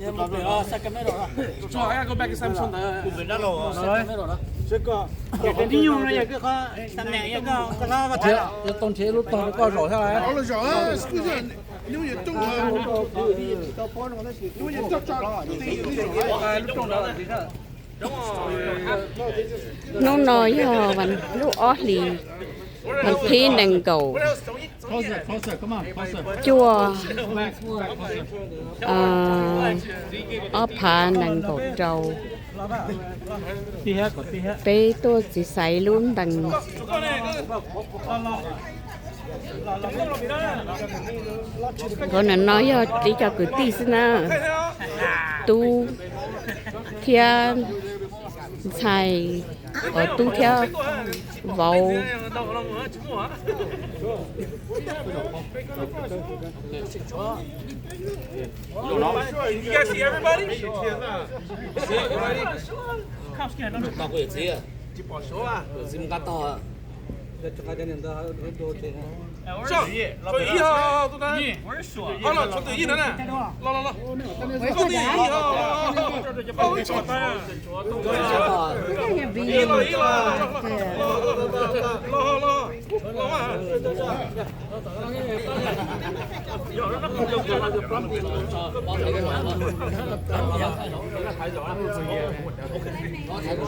Tau nrhiav lub tog rau koj zaum thiab lauj. Hnub no yog lub ob hlis, vas thib nees nkaum cuaj, ob phav nees nkaum rau. Peb tuaj txiv xaiv lub ntees. Qhov no yog ib co kwv tij xwb na, tub thiab ntxhais, tub thiab vauv.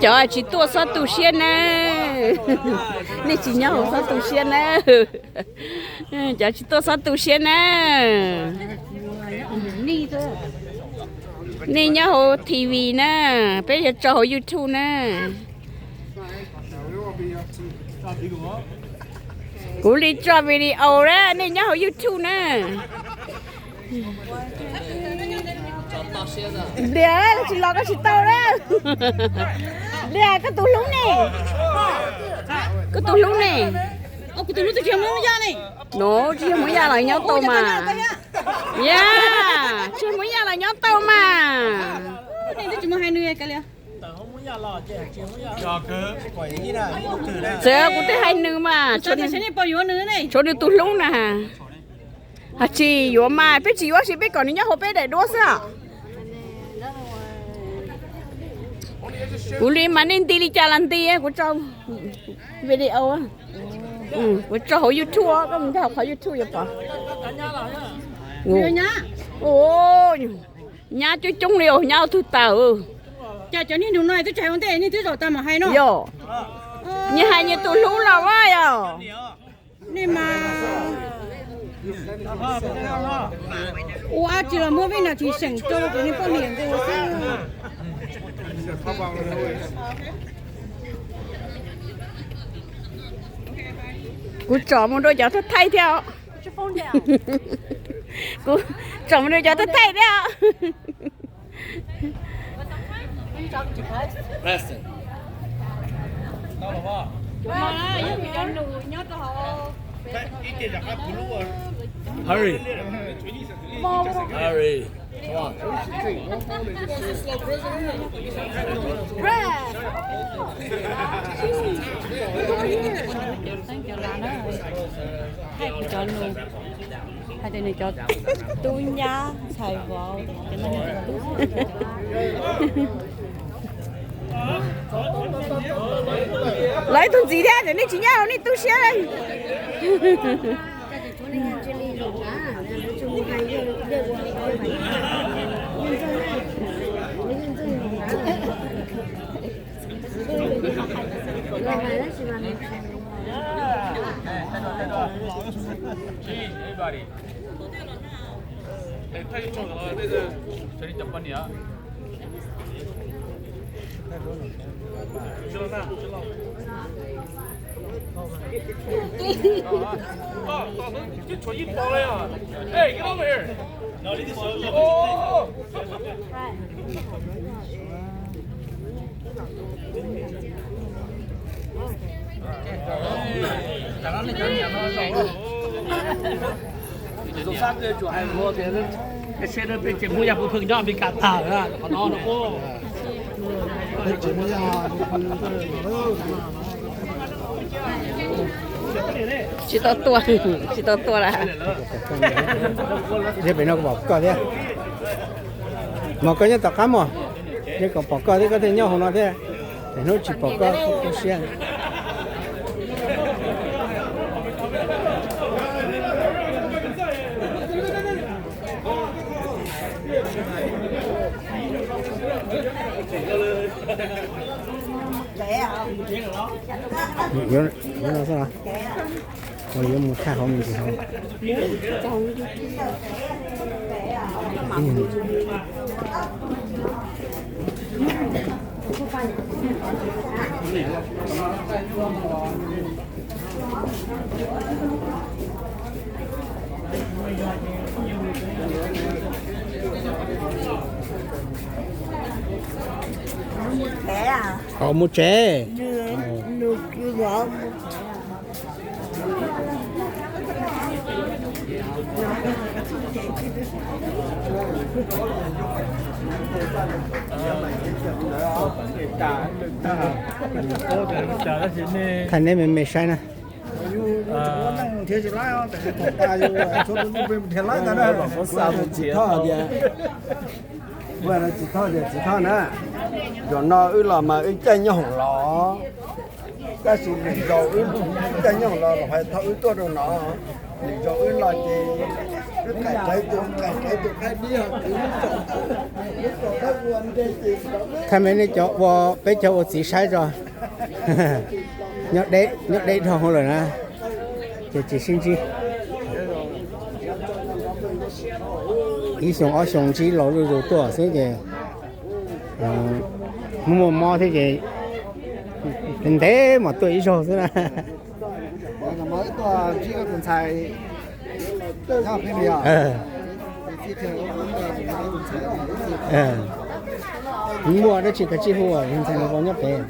Cov tsis tuaj xob tu siab na, nej tsis nyob hauv xob tu siab na. Cov tsis tuaj xob tu siab na. Nej nyob hauv T V na, peb yuav tso hauv YouTube na. Kuv li tso video na, nej nyob hauv YouTube na. Nplias, koj tsis los koj tsis tau na. Nplias, koj tus hlub ne? Koj tus hlub ne? No tsis yog Hmoob Yaj los nyob tau mas. Ya, tsis yog Hmoob Yaj los nyob tau mas. Txawm kuv twb hais nws mas, tshuav nws tus hlub na. Hais tsis yuav mas, peb tsis yuav, peb kom nws nyob hauv peb daim duab xwb. Kuv li mas nej nti li cas los nti, kuv tso video, kuv tso hauv YouTube, koj mus nrog qhov YouTube yuav pom. Nyab coob coob li os, nyab ua tug tawm. Cas cov niag nus no twb tsis hais ua ntej, nej twb zaum tag mam hais no. Yog, nyias hais nyias tus hlub los as yog. Nej mas ua dab tsi los muab vij nas this seem rau kuv niag poj niam nkaus xwb. Kuv tsom mus rau cov thawj thaij thiab os. Kuv tsom mus rau cov thawj thaij thiab os. Hurry. Hurry. Come on. Hais tias nws cov tub nyab ntxhais vauv, cov no nws cov tub. Los ib tug ntxiv thiab, nej tsis nyob hauv nej tu siab li. Peb tsev Hmoob Yaj pw pheej nyob Amelikas tag qhov no no. Tsis tau tua, tsis tau tua lawm. Pem no pom koj thiab. Mog, koj nyob tom qab mog, yog kom pom koj thiab koj thiaj nyob hauv no thiab, hnub tsis pom koj tu siab. Yuav mus tshaj hauv me ntsis hauv. Mus tsev. Thaij neb me me saib na. Tsis thoj tias tsis thoj na, zaum no wb los mas wb caij nyob hoom los, tab sis lwm zaus wb caij nyob hoom los los hais thov wb tuaj rau no, lwm zaus wb los ces wb qais qais tus qais qais tus qhaib dib ho kwv lub tsaus tawb, lub tsaus tawb ua nte ces Thaij me nej cov ua, peb cov ua txiv saib tso. Nyob deb dhau hauv lawm na, ces tsis sib ntsib. Ib xyoo ob xyoo ntsib laus zuj zus tuaj xwb ces muaj muaj mob thiab ces ntev mas tuaj ib zaug xwb na. Muaj dab tsi kav tsij hu tus ntxhais no nyob pem.